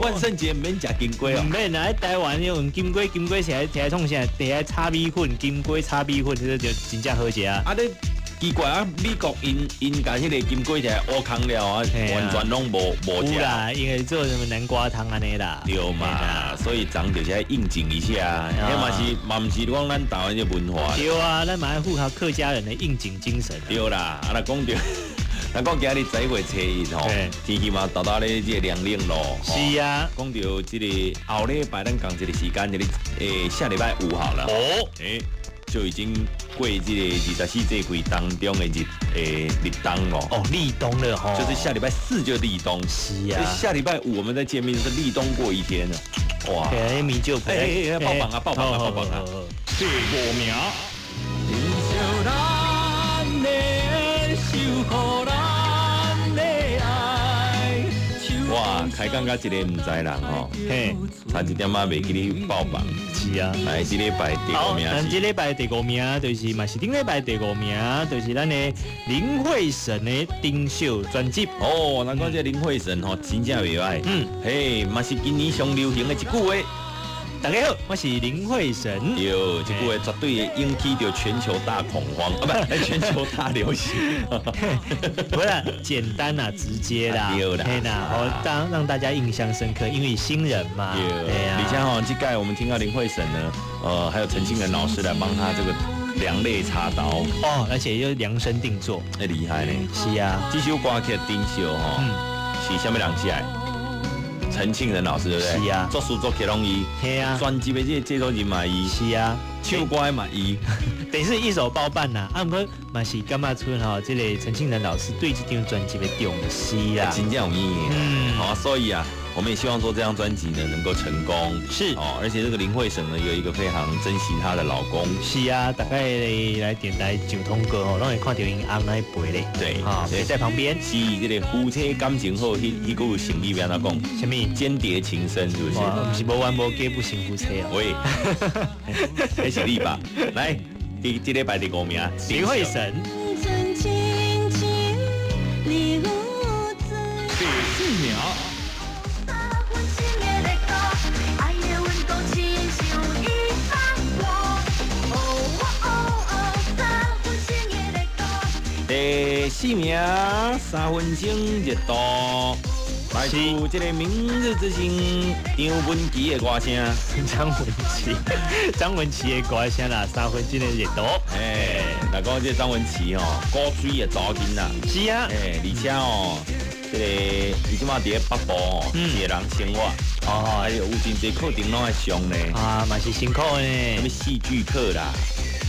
萬聖節免食金瓜哦。毋免啦，喺台灣用金瓜，金瓜是愛摕來創啥？摕來炒米粉，金瓜炒米粉，這個就真正好食啊！啊，你奇怪啊，美國𪜶𪜶共彼个金瓜摕來挖空了啊，完全攏無無食。有啦，因為做什麼南瓜湯按呢啦。對嘛，所以昨就是愛應景一下，彼嘛是嘛毋是講咱台灣的文化。對啊，咱嘛愛符合客家人的應景精神。對啦，啊，若講著。咱講今日11月初1吼，天氣嘛沓沓咧這個涼冷咯。是啊，講著這個後禮拜咱仝一個時間，就是下禮拜五好了。哦，就已經過這個24節氣當中的立冬咯。哦，立冬了吼，就是下禮拜四就立冬。是啊，下禮拜五我們再見面，就是立冬過一天了。哇，米酒，哎哎，爆榜啊，爆榜啊，爆榜啊！第五名。哇，開講甲一個毋知人吼，嘿，差一點仔袂記你報榜。是啊，來，這禮拜第五名。咱這禮拜第五名就是嘛是頂禮拜第五名，就是咱的林慧嬸的丁秀專輯。哦，咱講這林慧嬸吼，真正袂歹。嗯，嘿，嘛是今年上流行的一句話。大家好，我是林慧嬸。對，這句話絕對會引起著全球大恐慌，啊，不，全球大流行。不是簡單啦，直接啦，對啦，對啦，好當讓大家印象深刻，因為新人嘛。對啊。而且吼，這屆我們聽到林慧嬸呢，還有陳慶仁老師來幫他這個兩肋插刀。哦，而且又量身定做，太厲害呢。是啊，這首歌曲《丁秀》吼，是啥物人寫的？陳慶仁老師對不對？是啊，作詞作曲攏伊，是啊，專輯的這個製作人嘛伊，是啊，唱歌的嘛伊，等於是一手包辦啦。啊，毋過嘛是感覺出吼，這個陳慶仁老師對這張專輯的重視啦，真正有意義。嗯，好，所以啊，我們也希望說這張專輯呢能夠成功。是哦，而且這個林慧嬸呢有一個非常珍惜她的老公。是啊，大概來電台上通告吼，攏會看著𪜶翁來陪咧。對，啊，陪在旁邊。是這個夫妻感情好，彼句成語欲按怎講？啥物？鶼鰈情深是不是？毋是無冤無家不成夫妻啊。喂，彼是你吧？來，這禮拜第五名，林慧嬸。第四名。第四名，三分鐘熱度，來自這個明日之星張文琪的歌聲。張文琪，張文琪的歌聲啦，三分鐘的熱度。哎，來講這張文琪哦，古錐的查某囡仔。是啊。哎，而且哦，這個伊這馬佇咧北部哦，一個人生活。哦，還有有真濟課程攏愛上呢。啊，嘛是辛苦呢。啥物戲劇課啦。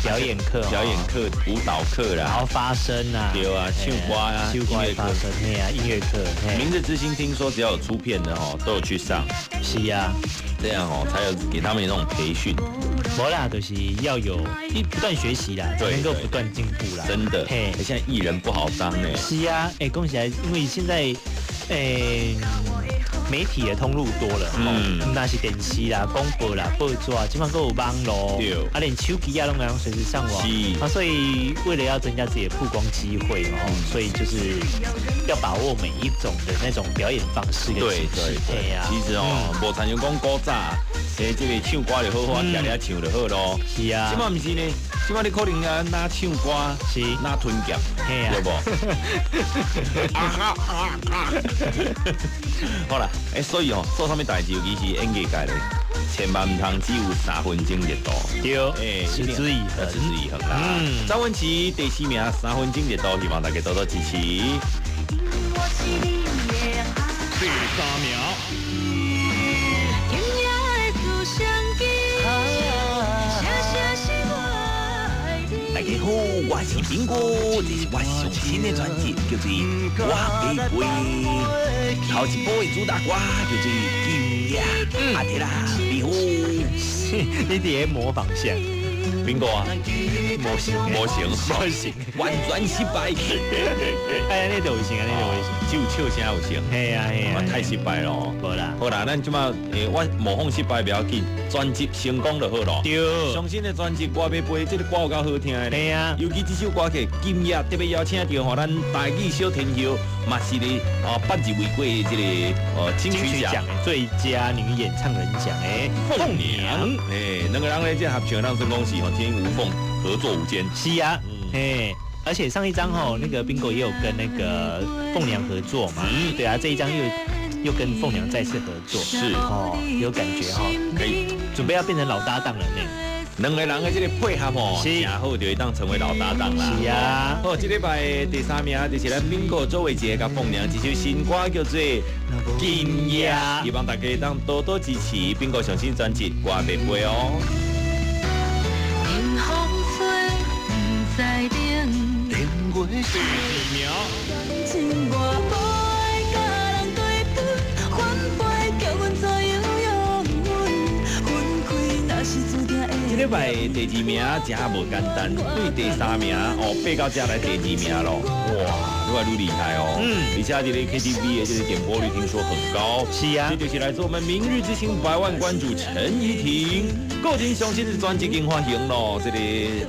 表演課、表演課、舞蹈課啦，然後發聲啊，對啊，唱歌啊，唱歌發聲，對啊，音樂課。明日之星聽說只要有出片的吼，都有去上。是啊，這樣哦，才有給他們那種培訓。無啦，就是要有不斷學習啦，才能夠不斷進步啦。真的，嘿，現在藝人不好當呢。是啊，哎，講起來，因為現在，媒體的通路多了，嗯，毋但是電視啦、廣播啦、報紙啊，這馬閣有網路，啊，連手機啊攏會用隨時上網，啊，所以為了要增加自己的曝光機會哦，所以就是要把握每一種的那種表演方式跟形式。對啊，其實哦，無親像講古早，這個唱歌就好好，徛咧唱就好咯。是啊，這馬毋是呢，這馬你可能啊，若唱歌是若吞劍，對無？好啦，欸，所以哦，做啥物代誌，尤其是演藝界咧，千萬毋通只有三分鐘熱度。對，欸，持之以恆，持之以恆啦。嗯，張文琪第四名，三分鐘熱度，希望大家多多支持。第三名。大家好，我是蘋果，這是我上新的專輯，叫做《我欲飛》。頭一部的主打歌叫做《今夜》，阿弟啦，你好，你佇咧模仿啥？蘋果啊，模型，模型，模型，完全失敗。哎，你都有成啊，你都有成，只有笑聲有成。嘿啊嘿啊，太失敗咯。無啦，好啦，咱這馬我模仿失敗袂要緊，專輯成功就好咯。對，上新的專輯《我欲飛》，這個歌有夠好聽的。嘿啊，尤其這首歌曲《今夜》特別邀請著吼，咱台語小天后，嘛是咧哦，捌入圍過這個金曲獎最佳女演唱人獎的鳳娘，哎，兩個人咧這合唱，讓真恭喜哦，天衣無縫，合作無間。是啊，嘿，而且上一張吼，那個賓果也有跟那個鳳娘合作嘛，對啊，這一張又跟鳳娘再次合作，是哦，有感覺哈，可以準備要變成老搭檔了呢。兩個人的這個配合哦，真好，就會當成為老搭檔啦。是啊，好，這禮拜第三名就是咱賓果周偉傑佮鳳娘這首新歌叫做《今夜》，希望大家當多多支持賓果上新專輯《歌袂飛》哦。第二名。這禮拜第二名真無簡單，對第三名哦，爬到這來第二名咯，哇，愈來愈厲害哦。而且這個 KTV 的這個點播率聽說很高。是啊，這就是來自我們明日之星百萬關主陳怡婷，個人上新的專輯已經發行咯。這個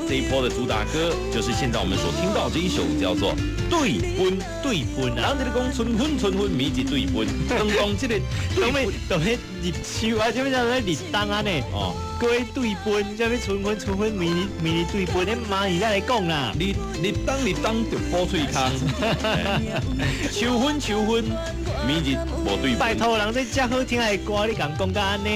這一波的主打歌就是現在我們所聽到這一首叫做《對分對分》啊。人這裡講春分春分，明日對分，當當這個當咩當咩入秋啊，這咩叫做立冬啊呢？哦。各位對分，這邊春分春分，明日明日對分，你媽你再來講啦。立立冬立冬就補喙空，秋分秋分，明日無對分。拜託，人這遮好聽的歌，你共講甲按呢？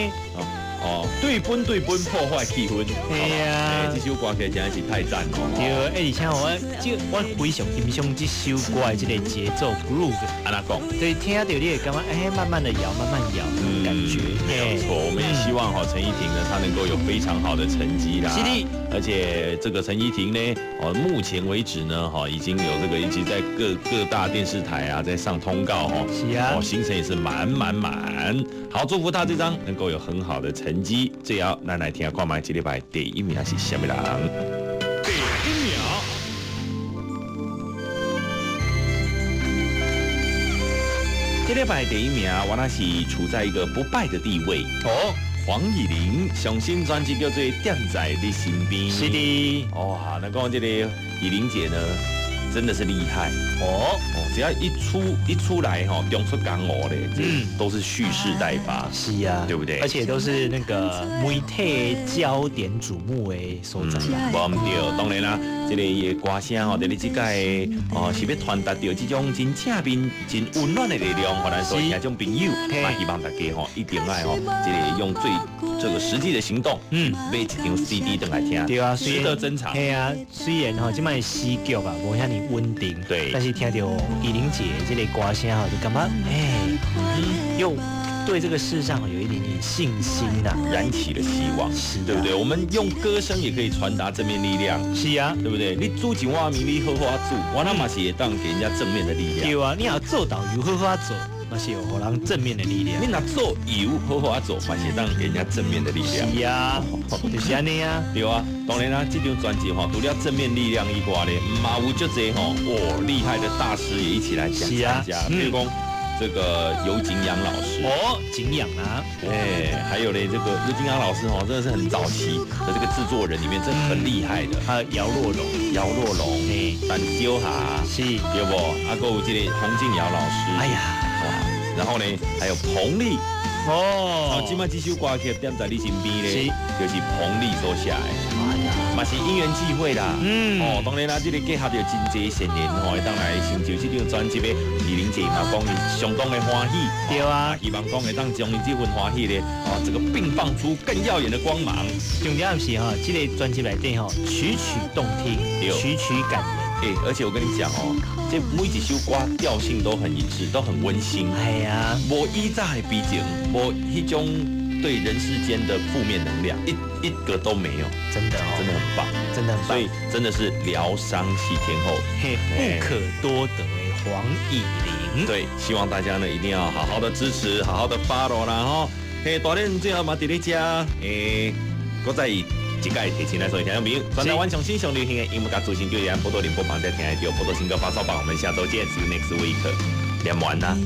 哦，對分對分破壞氣氛。係啊，這首歌曲真的是太讚了。對，而且我非常欣賞這首歌的這個節奏 groove。按怎講？對，聽到你會感覺哎，慢慢的搖，慢慢搖，這種感覺。沒有錯，我們也希望哈陳怡婷呢，她能夠有非常好的成績啦。是的。而且這個陳怡婷呢，哦，目前為止呢，哈，已經有這個一直在各大電視台啊，在上通告哈。是啊。哦，行程也是滿滿滿。好，祝福她這張能夠有很好的成績。最後，咱來聽看覓這禮拜第一名是啥物人？第一名，這禮拜第一名，我那是處在一個不敗的地位哦。黃以玲上新專輯叫做《踮在你身邊》。是的。哇，那講這個以玲姐呢，真的是厲害哦！只要一出來哈，中出江湖嘞，這都是蓄勢待發。是啊，對不對？而且都是那個媒體焦點矚目的所在。無毋對，當然啦，這個伊的歌聲吼，佇咧這屆哦，是欲傳達著這種真正面、真溫暖的力量，予咱所有聽眾朋友，嘛希望大家吼一定愛吼，這個用最這個實際的行動，買一張 CD 轉來聽，對啊，值得珍藏。對啊，雖然吼這擺時局啊，無遐爾穩定，對，但是聽著以玲姐這個歌聲吼，就感覺哎，又對這個世上有一點點信心吶，燃起了希望，是，對不對？我們用歌聲也可以傳達正面力量，是啊，對不對？你煮一碗麵，你好好煮，我那嘛是會當給人家正面的力量。對啊，你若做導遊好好做，嘛是有予人正面的力量。你若做油好好做，嘛是當給人家正面的力量。是啊，就是按呢啊。對啊，當然啦，這張專輯吼，除了正面力量以外咧，嘛有足濟吼，哇，厲害的大師也一起來參加，比如講這個游景陽老師。哦，景陽啊，哎，還有嘞，這個游景陽老師吼，真的是很早期的這個製作人裡面，真的很厲害的。還有姚若龍，姚若龍，陳小霞，是，對不？啊，閣有這個洪敬堯老師。哎呀，哇，然後呢，還有彭麗。哦，這擺這首歌曲踮在你身邊咧，就是彭麗所寫的。哎呀，嘛是因緣際會啦。哦，當然啦，這個結合著真濟善緣吼，會當來成就這張專輯的以玲姐嘛，講伊相當的歡喜。對啊，希望講會當將伊這份歡喜咧，哦，這個迸放出更耀眼的光芒。重點是吼，這個專輯內底吼，曲曲動聽，曲曲感人。欸，而且我跟你講哦，這每一首歌調性都很一致，都很溫馨。哎呀，無以早的悲情，無彼種對人世間的負面能量，一個都沒有。真的哦，真的很棒，真的很棒。所以真的是療傷系天后，嘿，不可多得的黃以玲。對，希望大家呢一定要好好的支持，好好的 follow 啦吼。嘿，大練最後嘛佇咧遮，欸，閣再一屆提醒來所有聽眾朋友，全台灣上新上流行的音樂佮資訊，就佇咱寶島聯播網才聽得著。寶島新歌發燒榜，我們下週見，See you next week。念完啦。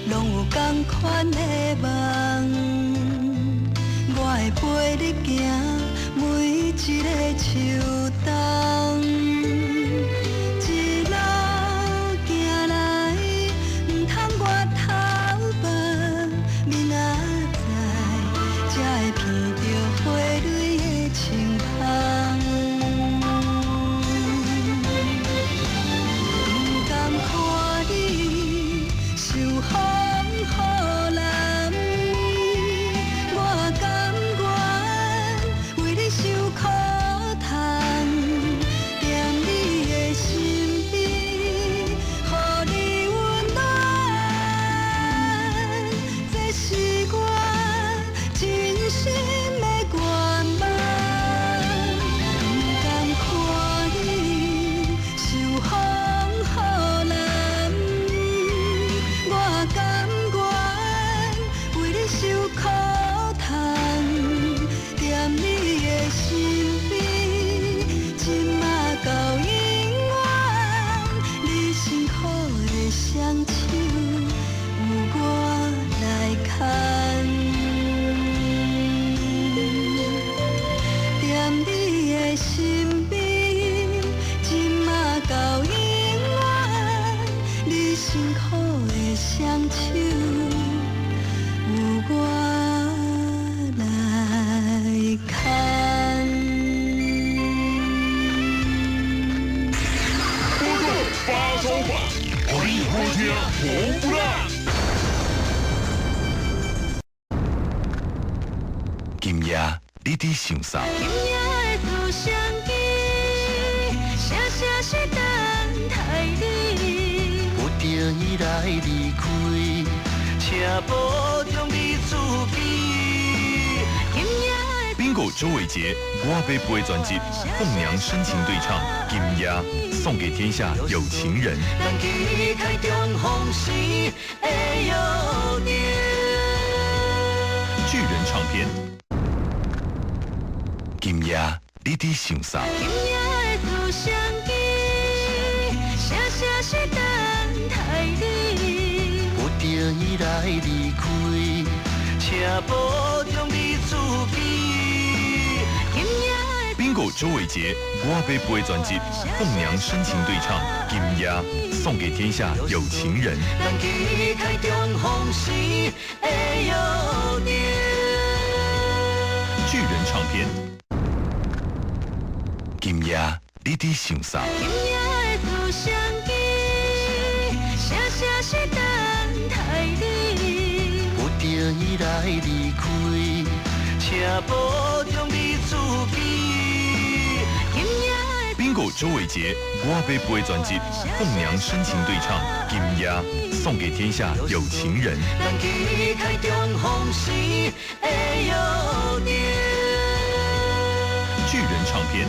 攏有仝款的夢，我會陪你行每一個秋冬。一人今夜你佇想啥？今夜的照相機，聲聲是等待你。不得已來離開，請保重你自己。今夜的 Bingo 周偉傑，我欲飛專輯，鳳娘深情對唱《今夜》，送給天下有情人。咱期待重逢時的約定。巨人唱片。今夜你佇想啥？今夜的照相機，聲聲是等待你。不得已來離開，請保重你自己。今夜的 Bingo 周偉傑，我欲飛專輯，鳳娘深情對唱《今夜》，送給天下有情人。咱期待重逢時的約定。巨人唱片。今夜你佇想啥？今夜的照相機，聲聲是等待你。不得已來離開，請保重你自己。今夜的 Bingo 周偉傑，我欲飛專輯，鳳娘深情對唱《今夜》，送給天下有情人。咱期待重逢時的約定。巨人唱片。